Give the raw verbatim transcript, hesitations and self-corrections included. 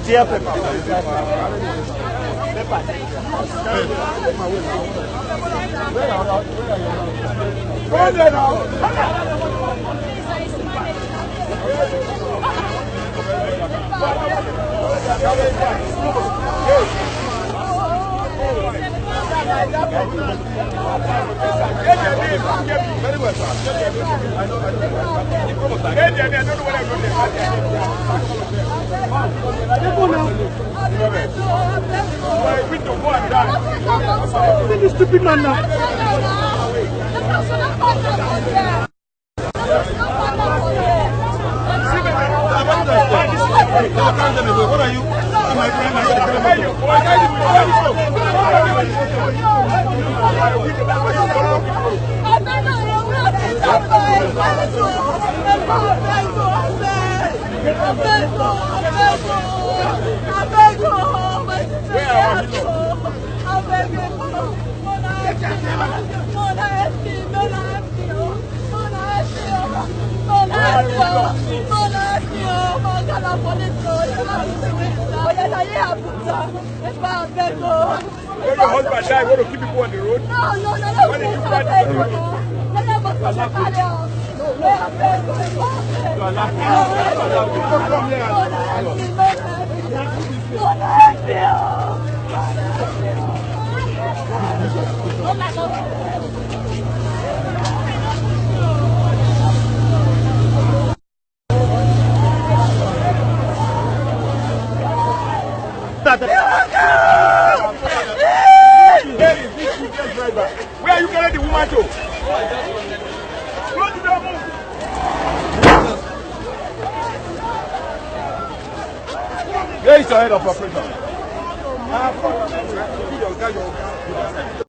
Tear paper. Go there now. Very well, sir. This stupid man now. What are you? When your husband die, you want to keep people on the road? No, no, no, no. When did you find the money? Where are you carrying the woman to? Close the door, move. Where is your head of operation?